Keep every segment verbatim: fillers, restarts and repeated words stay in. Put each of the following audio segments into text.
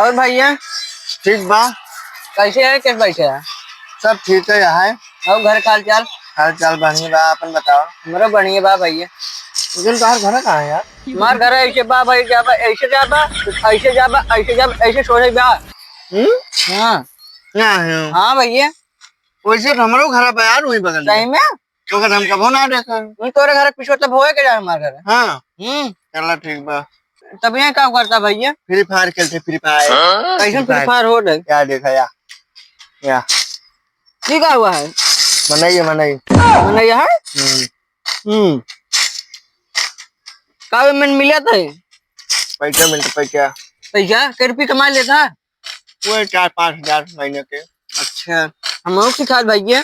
और भैया? ठीक बा। कैसे है, कैसे बैठे हैं? सब ठीक है यहाँ। और घर का हाल चाल? हाल चाल बढ़िया बा, अपन बताओ। हमरो बढ़िया बा भैया। लेकिन तोहार घर कहाँ है यार? हमार घर ऐसे बा भाई, जाबा, ऐसे जाबा, ऐसे जाबा, ऐसे जाबा, ऐसे सोझे बा। हम्म? हाँ। ना है। हाँ भैया। वैसे तो हमरो घर बा यार, वही बगल में। सही में? तो हम कबो ना देखे। हम तोरे घर के पीछे तो भोए के जाए हमारे घर। हाँ। हम्म। चला ठीक बा। तब यहाँ का करता भैया? Free Fire खेलते, Free Fire। कैसन Free Fire हो रहे? या देखा या। या। ये का हुआ है? मनई है, मनई। मनई है? हम्म। हम्म। का में मिला था? पैसा मिलता, पैसा। पैसा? कै रुपये कमा लेता? वो चार पाँच हजार महीने के। अच्छा, हम लोग सिखा भैया।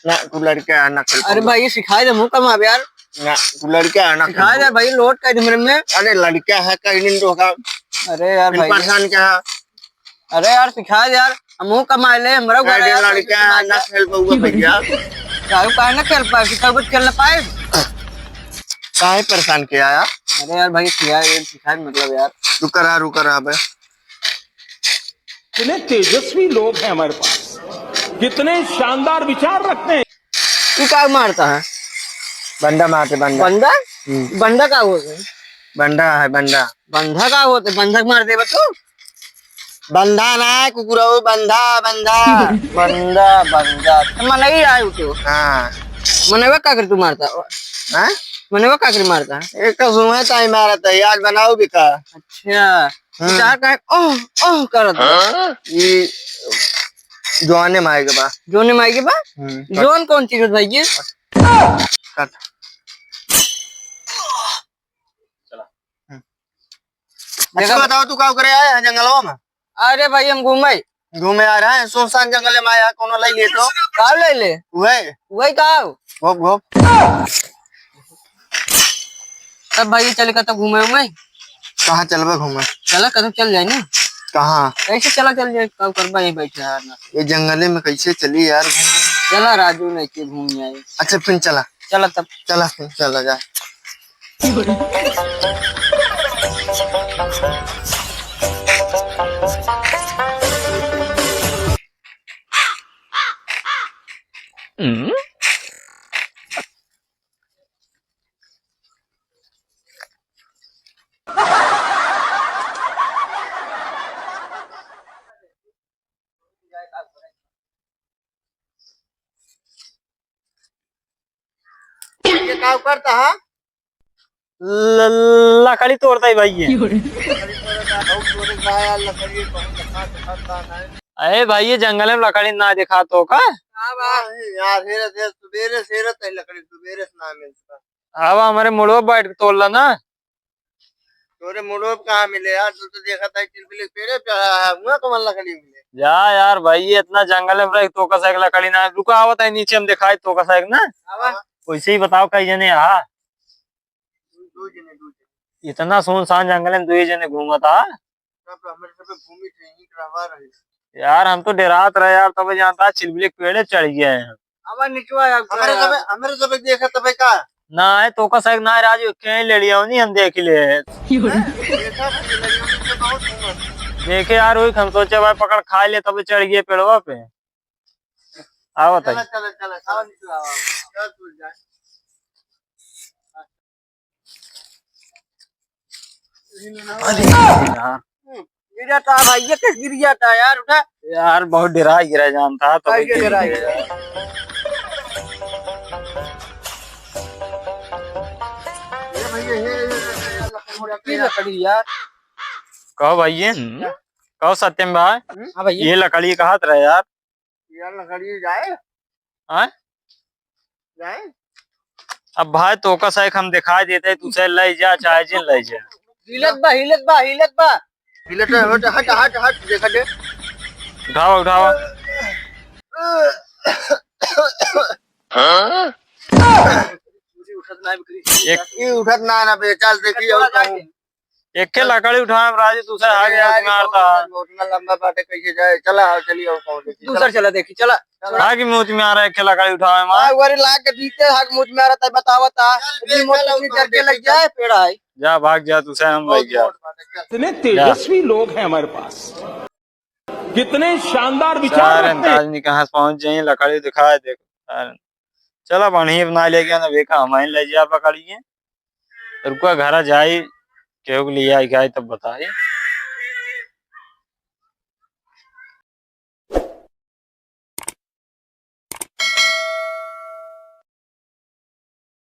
ना, तू लड़का है, ना खेल अरे पाऊंगा। भाई, ये सिखा दे, मुँह कमावे यार। ना, तू लड़का है, ना सिखा खेल दे भाई, लोड कर दे मेरे में। अरे, लड़का है, कहीं दिन तो होगा। अरे यार फिर भाई। परेशान क्या है? अरे यार, सिखा दे यार, हम मुँह कमा ले, हमरा घर अरे, यार, लड़का है, ना खेल पाऊंगा भैया। काहे, काहे ना खेल पाए? कितना कुछ खेल ना पाए? काहे परेशान किया यार? अरे यार भाई, सिखा, ये सिखा दे, मतलब यार। रुका रहा, रुका रहा बे। कितने तेजस्वी लोग हैं हमारे पास, कितने शानदार विचार रखते हैं। ये का मारता है? बंदा मारते, बंदा। बंदा? हम्म। बंदा का होता है? बंदा है, बंदा। बंदा का होता है? बंदा मार देबा तू? बंदा ना है, कुकुरऊ, बंदा, बंदा। बंदा, बंदा। तो मनई आए उठे हो। हाँ। मनवा का कर तू मारता हो? हाँ? मनवा का कर मारता है? एक तो सुबह ताई मारता है, आज बनाओ भी का? अच्छा। हाँ। चार का ओह, ओह करत बा। हाँ? ई जोने माई के बा। जोने माई के बा? हम्म। जोन कौन चीज होत भैया? कट। चला। हम्म। देखा अच्छा बताओ, तू का करे आया है जंगलवा में? अरे भाई, हम घूमे। घूमे आ रहा है, सुनसान जंगल में आया, कोनो लई ले तो। का लई ले? वही। वही का? घोप, घोप। तब भाई चले कतौ घूमे उमे? कहाँ चलबे घूमे? चला कतौ चल जाए ना। कहाँ? कैसे चला चल जाए? का करबा यहीं बैठे यार ना। ये जंगले में कैसे चली यार घूमे? चला राजू नहीं के घूम आए। अच्छा फिर चला। चला तब। चला फिर चला जाए। ये का करता है? ल-, लकड़ी तोड़ता है भाई ये। लकड़ी तोड़ता है, बहुत तोड़े का यार, लकड़ी बहुत खतरनाक है। अरे भाई, ये जंगल में लकड़ी ना देखा तो का? हाँ भाई, यार, हेरे, हेरे, सुबेरे से हेरे तई लकड़ी, सुबेरे से ना मिलता। अब हमारे मुड़वा बैठ के तोड़ ला ना। तोरे मुड़वा पे कहाँ मिले यार? तू तो देखा था चिलबिल के पेड़े पे चढ़ा है, हुआ कमल लकड़ी मिले। जा यार भाई, ये इतना जंगल में रह, तोका साइक लकड़ी ना, रुका, आवत है नीचे, हम दिखाई तोका साइक ना। आवा। वैसे ही बताओ, कई जने यहाँ? दो जने, दो जने। इतना सुनसान जंगल में दो ही जने घूमत हा? सब हमरे सब घूमी थे, यहीं रहवा रहे। यार, हम तो डेरात रहे यार, तब जानता चिलबिल के पेड़े चढ़ गए हैं। अब निचवा यार, हमरे सब, हमरे सब देखा तबे का? ना है, तोका साइक ना है, राजू, कहीं ले लिया नहीं, हम देख ले। हैं? देखा भाई, लड़ियों में तो बहुत घूमत। देखे यार, वही हम सोचे भाई पकड़ खा ले, तब चढ़ गए पेड़वा पे। आओ बताइए। चला, चला, चला, चला, निचवा, चला, तू जा। अरे यार। गिर जाता है भाई, ये कैसे गिर जाता है यार, उठा। यार, बहुत डरा गिरा जानता है, तो भाई, ये डरा गिरा। ये भाई, ये, ये, ये, ये, ये लकड़ी हो जाती है। लकड़ी यार। कहो भाई, ये? हम्म। कहो सत्यम भाई, हम्म? हाँ भाई। ये लकड़ी कहाँ रहे यार? यार लकड़ी जाए। हाँ? जाए? अब भाई तोका साइक हम दिखाई देते, तू से ले जा, चाहे जिन ले जा। हिलत बा, हिलत बा, हिलत बा। हिलत है, हट, हट, हट, हट, देखा दे। उठावा, उठावा। हाँ? उठत ना है, एक ये उठत ना है ना बे, चल देखी और कहूँ। एक के लकड़ी उठाए, राजू, दूसरा हाथ अरे यार, में मारता है। बहुत लंबा बाटे, कैसे जाए? चला, आओ, चलिए, आओ, कौन देखी? दूसरा चला। चला देखी, चला। चला। हाथ में मुंह में आ रहा है, एक के लकड़ी उठाए, मार। आ, वरी लाग के दीते, हाथ मुंह में आ रहा था, बतावा था। चल बे, इतनी मोट चल, इतनी कौन डर के लग देखी, जाए, चल। पेड़ आई। जा, भाग जा, तुसे हम लइ गया। इतने तेजस्वी लोग हैं हमारे पास, कितने शानदार विचार रखते हैं। आज नहीं कहाँ से पहुंच जाइए, लकड़ी दिखाए, देखो सारे। चला, बढ़िया बना ले गया ना, बेका हमारे ले जा पकड़िए। रुका, घर जाई, केहू के लिए आई, आई तब बताई।